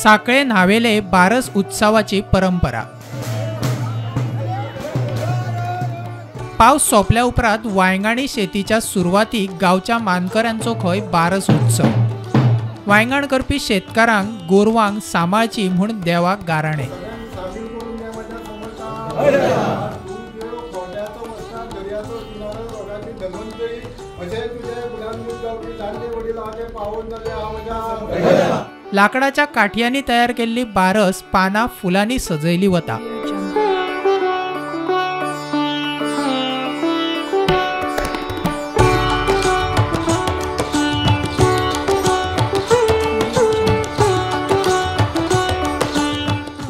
साखळे न्हावेले बारस उत्सवाची परंपरा. पावस सोंपल्या उपरांत वांयगाणी शेतीच्या सुरवातीक गांवच्या मानकऱ्यांचो खंय बारस उत्सव. वांयगण करपी शेतकारांक गोरवांक सांबाळची म्हूण देवाक गाराणें. लाकडाच्या काठयांनी तयार केल्ली बारस पानां फुलांनी सजयली वता.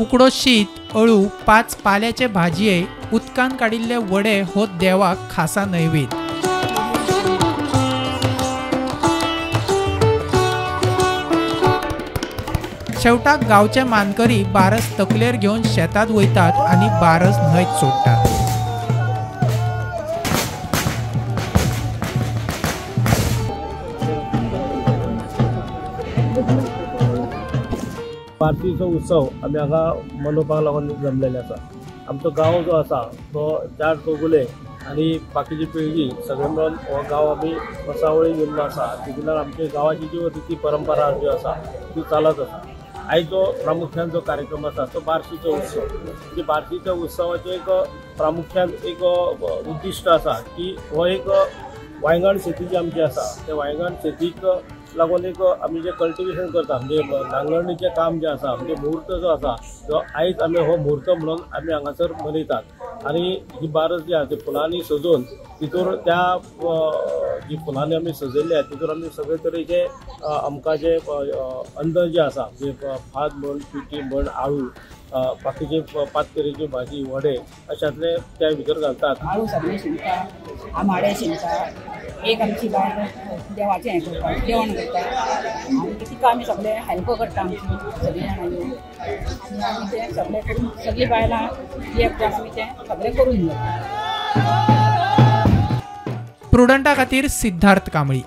उकडो शीत, अळू, 5 पाल्याचे भाजये, उदकान काडिल्ले वडे हो देवाक खासा नैवेद्य. शेवटाक गांवचे मानकरी बारस तकलेर घेवन शेतात वयतात आनी बारस न्हंयत सोडटात. बारसीचो उत्सव आमी हांगा मनोवपाक लागून जमलेले आसा. आमचो गांव जो आसा तो 4 चौगुले आनी बाकीची पिळगी सगळे मेळून हो गांव आमी वसावळी गेल्लो आसा. तितूंतल्यान आमच्या गांवाची जी रिती परंपरा ज्यो आसा ती चालत आसा. आयज जो प्रामुख्यान जो कार्यक्रम आसा तो बारसीचो उत्सव. म्हणजे बारसीच्या उत्सवाचो एक प्रामुख्यान एक उद्दिश्ट आसा की हो एक वांयगण शेती जी आमची आसा त्या वांयगण शेतीक लागून एक आमी जे कल्टिवेशन करता म्हणजे नांगरणीचें काम जें आसा म्हणजे मुहूर्त जो आसा जो आयज आमी हो मुहूर्त म्हणून आमी हांगासर मनयतात. आनी ही बारस जी आसा ती फुलांनी सजोवन तितूर त्या जी फुलांनी आमी सजयल्ली आसा तितूर आमी सगळे तरेचे आमकां जे अन्न जे आसा म्हणजे भात म्हण, पिठी म्हण, आळू, बाकीचे 5 तरेची भाजी, वडे अशातले त्या भितर घालतात. आळू सगळें शिनता, आमाडे शिनता, एक आमची बायल देवाचें हें करता, जेवण करता आनी तिका आमी सगळे हेल्प करता आमची सगळीं जाणां येवन आनी आमी तें सगळें करून सगळीं बायलां एक जावन आमी तें सगळें करून घेता. प्रुडंटा खातीर सिद्धार्थ कांबळी.